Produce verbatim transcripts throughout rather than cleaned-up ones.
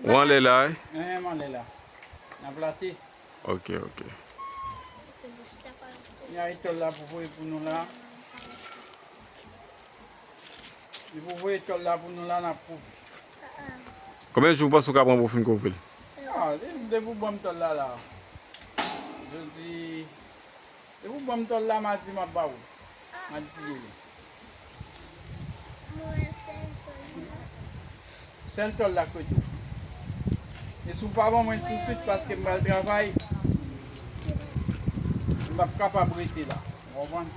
Ou anlè la, wi? Enhen, m anlè la. N ap late. Ok, ok. N a tòl la pou voye pou nou la. Li pou voye tòl la pou nou la, n ap kouvri. Konbyen jou w panse w ka pran pou w fin kouvri l? Ah, depi, depi w ban m tòl la, la. Jodi, depi w ban m tòl la, madi, m ap ba ou. Madi, si Dye vle. Sèl tòl la k rete w. E si w pa ban mwen tousuit, paske m pral travay, m p ap kapab rete la. Ou konprann?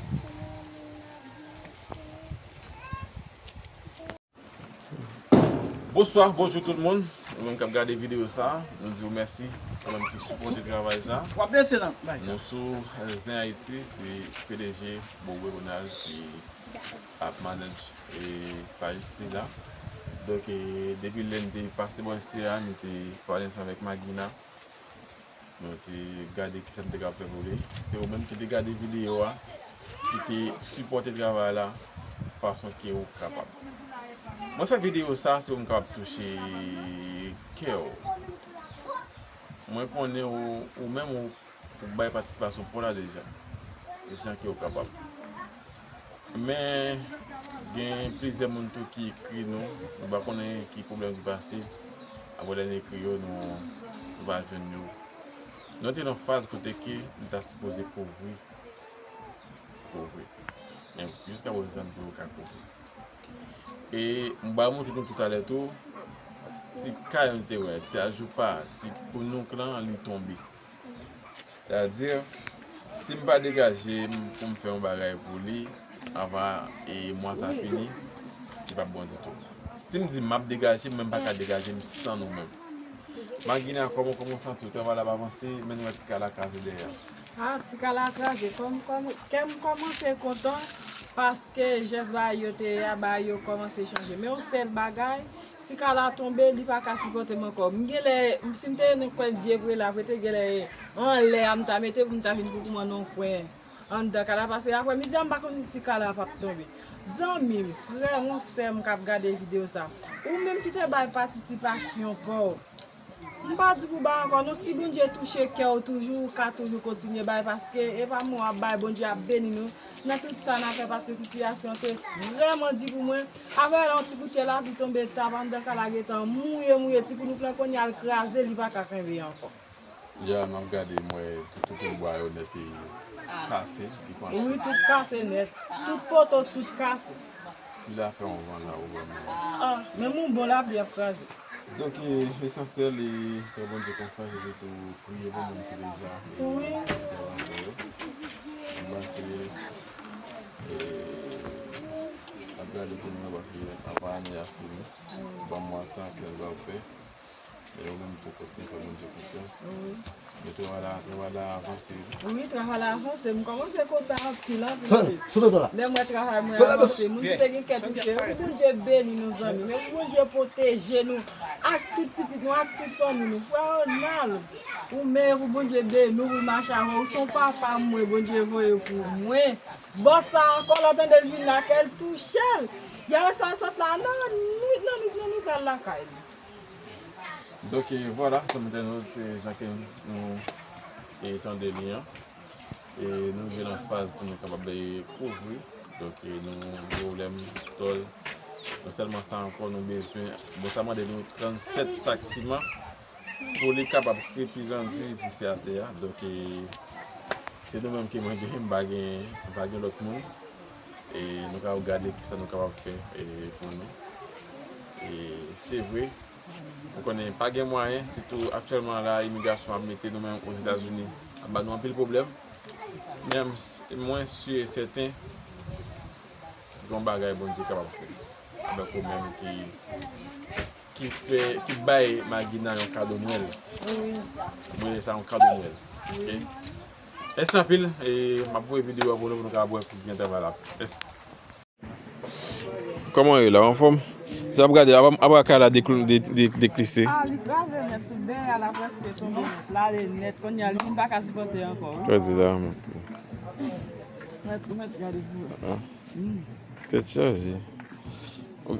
Bonswa, bonjou tout moun. Ou menm k ap gade videyo sa, nou di w mèsi. Ou menm ki sipòte travay sa. W ap bese nan bay sa. Nou sou, eh, Zen Ayiti, se P D G Bobo Ronald ki ap manage, eh, paj sila. Donk, eh, depi lè n te pase bò sila, nou te pale ansanm avèk Magina. Nou te gade kisa n te ka fè pou li. Se ou menm ki te gade videyo a, ki te sipòte travay la fason ke ou kapab. Mwen fè videyo sa, se pou m kapab touche kè w. Mwen konnen ou, ou menm ou, ou bay patisipasyon pa w la deja, jan ke ou kapab. Men, gen plizyè moun tou ki ekri nou, nou pa konnen ki pwoblèm ki pase, apre lè n ekri yo, nou, nou pa jwenn yo. Nou te nan faz kote ke nou ta sipoze kouvri, kouvri. Men jiska prezan, nou poko ka kouvri. E m pral montre nou toutalè tou, ti kay nou te wè, ti ajoupa, ti kounouk lan, li tonbe. Sètadi, si m pa degaje m pou m fè yon bagay pou li anvan, e, mwa sa fini, li p ap bon ditou. Si m di m ap degaje m, men m pa ka degaje m san nou menm. Magina, kòman, kòman w santi w? Travay la ap avanse, men n wè ti kay la kraze dèyè a. Ah, ti kay la kraze. Kòm, kòm, kè m kòmanse kontan, paske jès bagay yo te ye a, bagay yo kòmanse chanje. Men yon sèl bagay, ti kay la tonbe, li pa ka sipòte m ankò. M genlè, si m te nan kwen vye prela, prete genlè anlè a, m ta mete pou m ta vin koukouman nan yon kwen anndan kay la, paske aprè midi a, m pa konn si ti kay la p ap tonbe. Zanmi m, frè m, sè m k ap gade videyo sa, ou menm ki te bay patisipasyon pa w, m pa di pou bay ankò non, si Bondye touche kè w toujou, ou ka toujou kontinye bay, paske e pa mwen w ap bay, Bondye ap beni nou nan tout sa n ap fè, paske sitiyasyon an te vrèman di pou mwen. Apre la, yon ti kout chè lapli tonbe tap anndan kay la, gentan mouye, mouye, ti kounouk lan kounye a l kraze, li pa ka kenbe ankò. Ya, m ap gade, m wè tout, tout bwa yo nèt e kase, li panche. Wi, tout kase nèt. Tout poto, tout kase. Si zafè yon van la, ou wè, men. Ah, men m yon bon lapli ap kraze. Donk, e, lesansyèl, e, fè Bondye konfyans, epi tou priye pou moun ki deja, e, wi, deja rantre yo. M panse, e, ap gade pou nou, paske apa ane a fini. Ban mwa sa, kè l va fè. E ou menm tou kontinye fè Bondye konfyans. Wi. Men travay la, travay la avanse wi. Wi, travay la avanse. M kòmanse kontan anpil, anpil, anpil. Lè m wè travay mwen avanse, moun ki te gen kè touche, pou Bondye beni nou, zanmi. Men pou Bondye pwoteje nou, ak tout pitit nou, ak tout fanmi nou. Frè Ronald, ou menm, pou Bondye beni w, pou l mache avè w. Ou se yon papa mwen, Bondye voye pou mwen. Bòs sa ankò, lè w tande l vin la, kè l touche l. Yè swa l sot la, nan nwit, nan nwit, nan nwit, l al lakay li. Donk, e, vwala, zanmi entènot, e, jan ke nou, e, tande li an, e, nou rive nan faz pou nou kapab, e, kouvri. Donk, e, nou gen pwoblèm tòl. Non sèlman sa ankò, nou bezwen, bon, sa mande nou trannsèt sak siman pou li kapab kreye pi grandi pou fè atè a. Donk, e, se nou menm ke mwen gen, m pa gen, m pa gen lòt moun. E nou ka gade kisa nou kapab fè, e, pou nou. E se vre, ou konnen pa gen mwayen, sitou aktyèlman la, imigrasyon ap mete nou menm Ozetazini, ap ba nou anpil pwoblèm. Men m, mwen si e sèten, gen yon bagay Bondye kapab fè. Avèk ou menm ki ki fè, ki bay Magina yon kado Nwèl. Wi. Mwen sa yon kado Nwèl. Wi. Ok? Mèsi anpil. E m ap voye videyo a pou nou, pou nou ka wè kote travay la. Mèsi. Kòman w ye la? Anfòm? Sa ap gade, ap, ap kay la dekl-, de, de, deklise. Ah, li kraze nèt, tout dèyè a la prèske tonbe nèt. L ale nèt, kounye a li fin pa ka sipòte ankò, wi. Gade sa, mwen tou. Mèt, mèt gade pou. Ah. Hmm. Tèt chaje. Wi.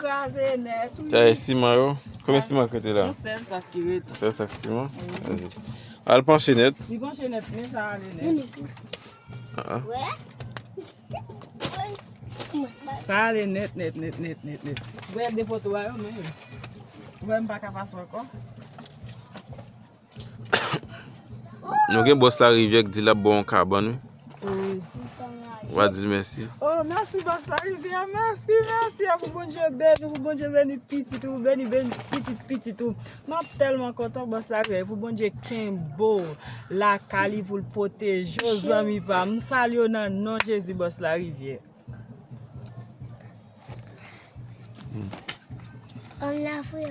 Kraze nèt, wi. Sa e siman yo? Konbyen siman ki rete la? Yon sèl sak ki rete. Yon sèl sak siman? Vas-y. Al panche nèt. Li panche nèt, men sa ale nèt. Ah, ah. Sa ale nèt, nèt, nèt, nèt, nèt, nèt. Ou wè depo twa yo, men. Ou wè m pa ka pase ankò. Nou gen bòs Larivyè ki di l ap ba w yon kabann, wi. Wi. W a di l mèsi. Oh, mèsi bòs Larivyè, mèsi, mèsi. Pou Bondye beni, pou Bondye beni pitit ou, beni, beni pitit pitit ou. M ap tèlman kontan bòs Larivyè, pou Bondye kenbe w lakay li, pou l pwoteje w, zanmi pa m. M salye w nan non Jezi bòs Larivyè. Ann la, frè.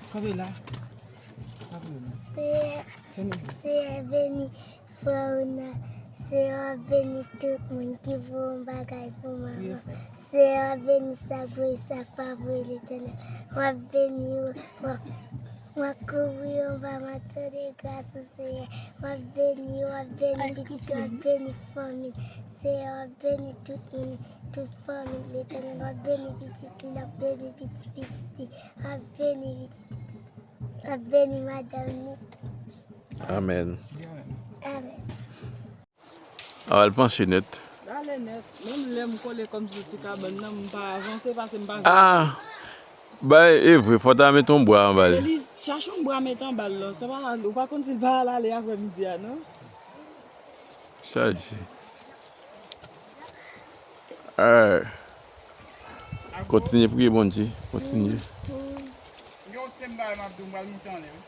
Kanpe la. Kanpe la. Seyè, Seyè beni frè Ronald. Seyè w ap beni tout moun ki voye yon bagay pou manman. Seyè w ap beni sa k voye, sa k pa voye, Letènèl. W ap beni yo, w ap W ap kouvri yo anba manto de gras ou, Seyè. W ap beni yo, w ap beni pitit yo, w ap beni fanmi l. Seyè, w ap beni tout moun, tout fanmi l, Letènèl. W ap beni pitit li, l ap beni pitit pitit li. W ap beni pitit pitit li. W ap beni madanm li. Amèn. Amèn. A, al panche nèt. Ale nèt. Menm lè m kole kòm sou ti kabann nan, m pa avanse paske m pa vle. Ah! Bay, e vre, fò ta met yon bwa anba l. Se li chache yon bwa met anba l lan. Sa pa, ou pa konn si l pa al ale aprè midi a, non? Chaje. Ah. Kontinye priye Bondye. Kontinye. Yon senp bagay m ap di w, m pral moute anlè, wi.